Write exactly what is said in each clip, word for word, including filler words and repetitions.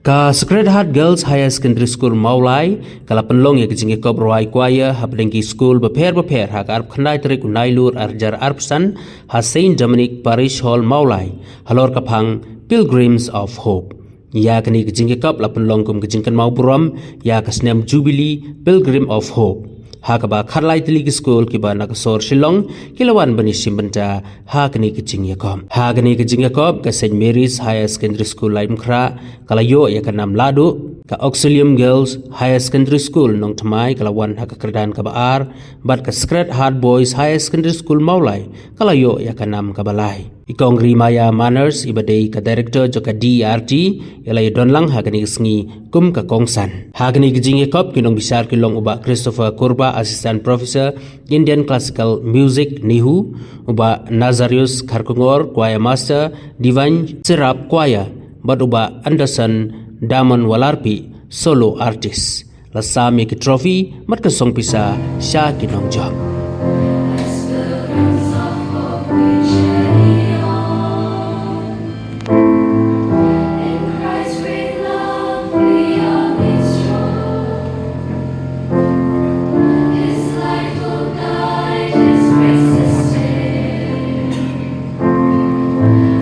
Ka Sacred Heart Girls Higher Secondary School Mawlai ka la pynlong ïa ka jingïakop rwai choir hapdeng ki skul bapher bapher ha ka arphew khyndai tarik u Nailur arhajar arphew san ha Saint Dominic Parish Hall Mawlai halor ka phang Pilgrims of Hope. Ïa kane ka jingïakop la pynlong kum ka jingkynmaw burom ïa ka snem Jubilee Pilgrim of Hope. Ha kaba khatlai tylli ki skul kiba na ka sor Shillong ki la wan ban ïashim bynta ha kane ka jingïakop. Ha kane ka jingïakop ka Saint Mary's Higher Secondary School Laitumkhrah ka la ïoh ïa ka nam lahduh, ka Auxilium Girls Higher Secondary School Nongthymmai ka la wan ha ka kyrdan kaba ar, bad ka Sacred Heart Boys Higher Secondary School Mawlai ka la ïoh ïa ka nam kaba lai. I Kong Rimaya Manners iba dei ka director jong ka D E R T i la ïadon lang ha kane ka sngi kum ka kongsan. Ha kane ka jingïakop ki nongbishar ki long u Bah Christopher Kurbah, Assistant Professor, Indian Classical Music, NEHU, u Bah Nazarius Kharkongor, Choir Master, Divine Cherub Choir, bad u Bah Anderson Damon Walarpi, Solo Artist. La sam ïa ki trophy bad ka song pisa sha ki nongjop.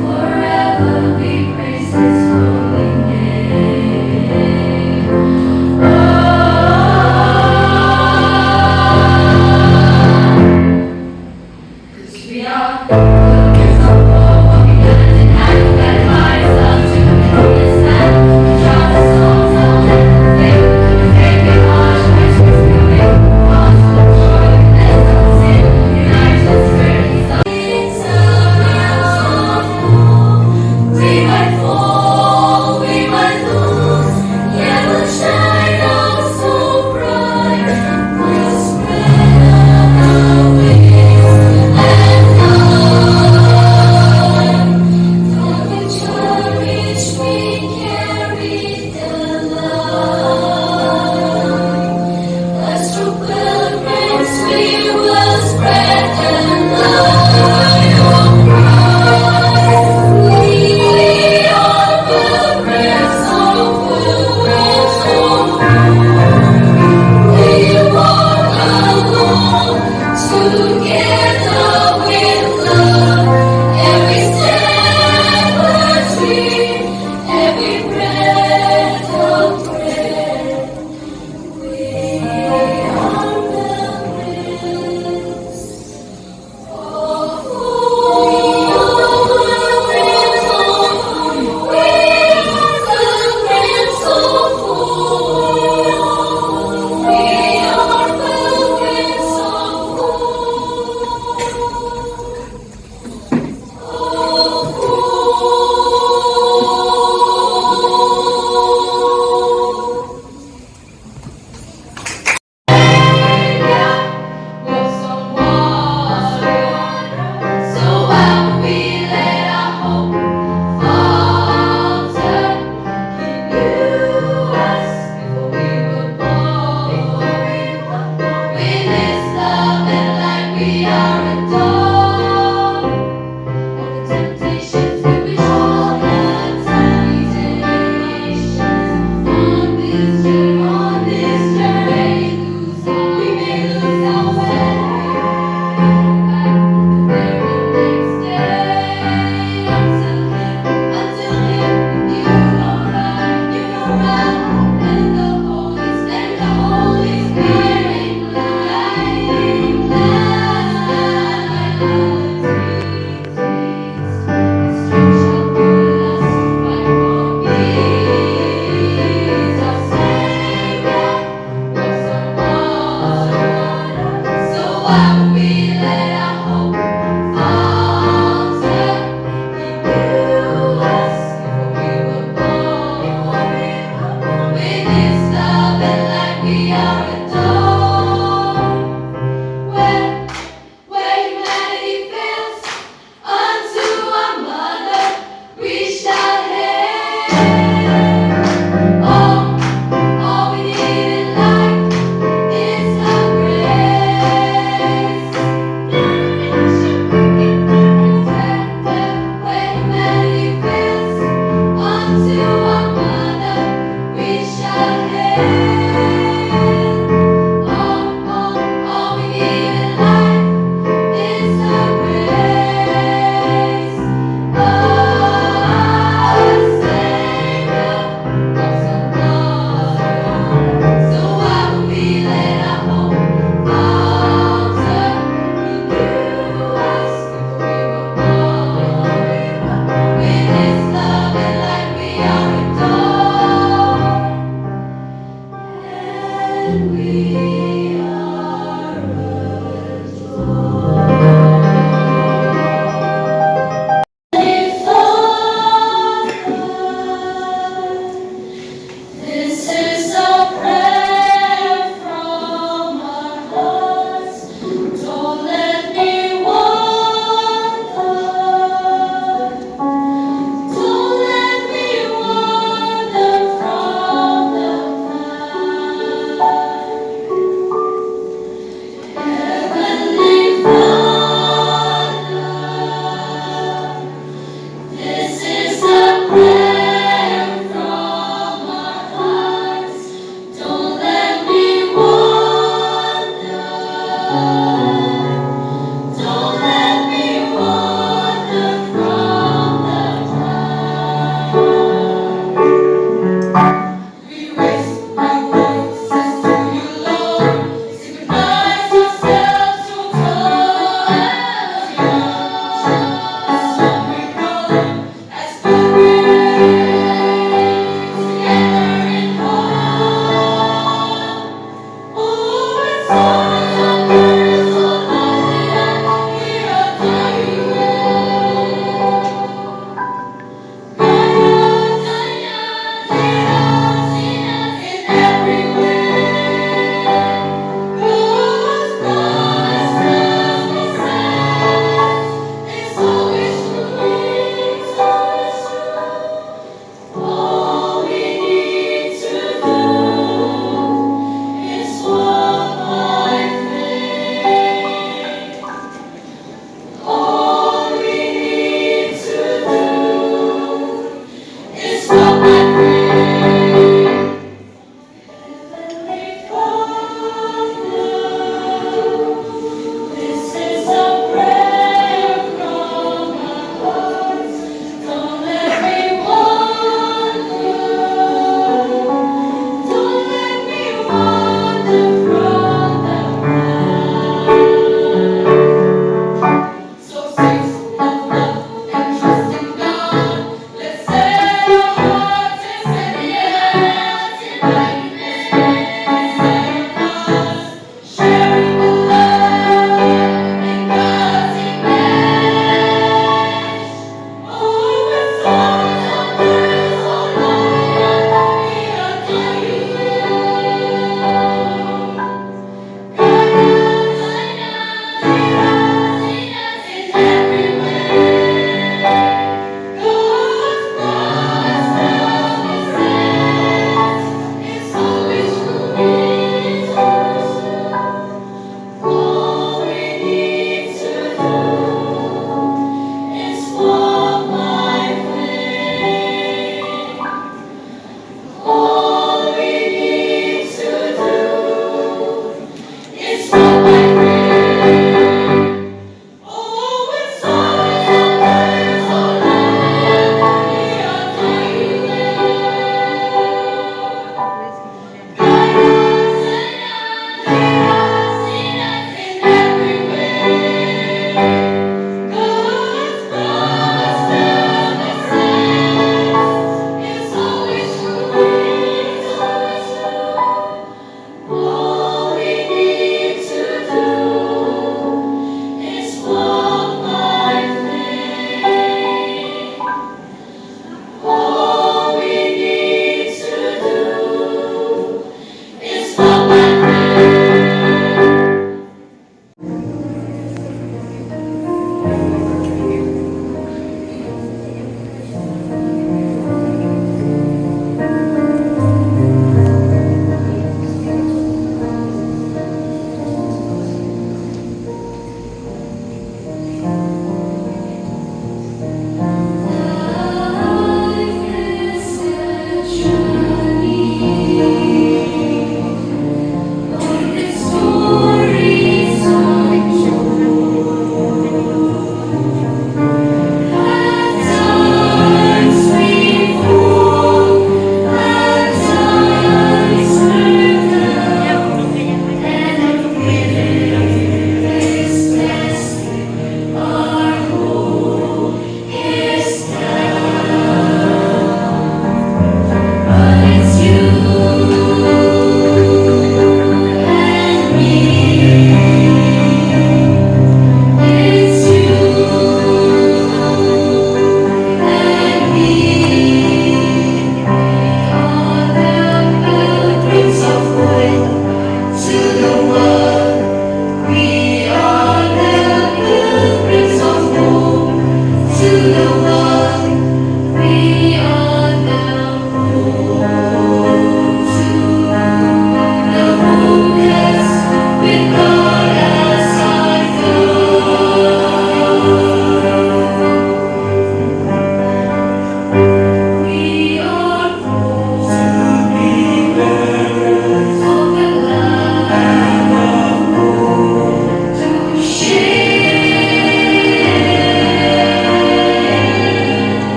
Forever we praise his holy name. Oh, 'cause we are pilgrims of hope, united and unified, love to the promised land. Draw us home to hope and faith. Faith in our Christmas coming. Lost from joy, bliss of sin. Unite in spirit. As true pilgrims, we will spread the light of Christ. We are pilgrims of pilgrims of hope. We walk along together with love. Every step a dream, every breath a prayer.